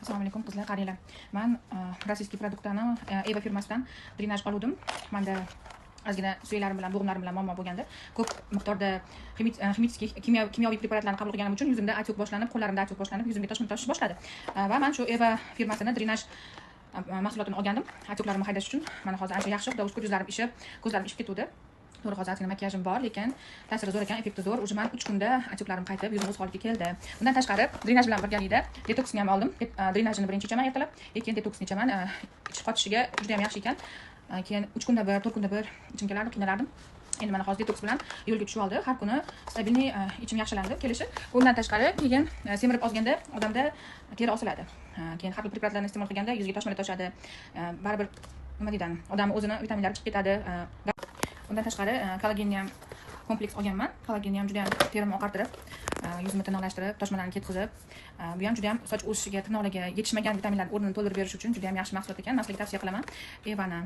Assalomu alaykum, qizlar, qaranglar. Man российский produktlarni Eva firmasidan drenaj oluvdim. Manda ozgina suyaklarim bilan, bo'g'imlarim bilan muammo bo'lgandi. Ko'p miqdorda химический, kimyoviy preparatlarni qabul qilganim uchun yuzimda отек boshlanib, qo'llarimda отек boshlanib, yuzimga toshma toshish boshladi. Va man shu Eva firmasini drenaj mahsulotini olgandim. Отек larimni haydash uchun. Mana hozir ancha yaxshi, xudoga shukur, yuzlarim ishib, ko'zlarim ishib ketuvdi. To'g'ri, hozir ozgina makiyajim bor, lekin ta'siri zo'r ekan, effekti zo'r. Уже man 3 kunda отек larim qaytib, yuzim o'z holiga keldi. Undan tashqari, drenaj bilan birgalikda detoksni ham oldim. Drenajini birinchi ichaman ertalab, keyin detoksni ichaman. Ich qotishiga juda ham yaxshi ekan. Keyin 3 kunda bir, 4 kunda bir ichim kelardi, qiynalardim. Endi mana hozir detoks bilan yo'lga tushib oldi. Har kuni стабильный ichim yaxshilandi kelishi. Bundan tashqari, keyin semirib ozganda odamda teri osiladi. Keyin har xil preparatlarni iste'mol qilganda yuzga toshmalar toshadi. Baribir, nima deydi, odamni o'zini vitaminlari chiqib ketadi. Undan tashqari, kollagenni ham kompleks olganman. Kollagenni ham juda ham terimni oqartirib, yuzimni tiniqlashtirib, toshmalarni ketkazib, bu ham juda ham soch o'sishiga, tirnoqlarga yetishmagan vitaminlarni o'rnini to'ldirib berish uchun juda ham yaxshi mahsulot ekan. Man sizlarga tavsiya qilaman Evani.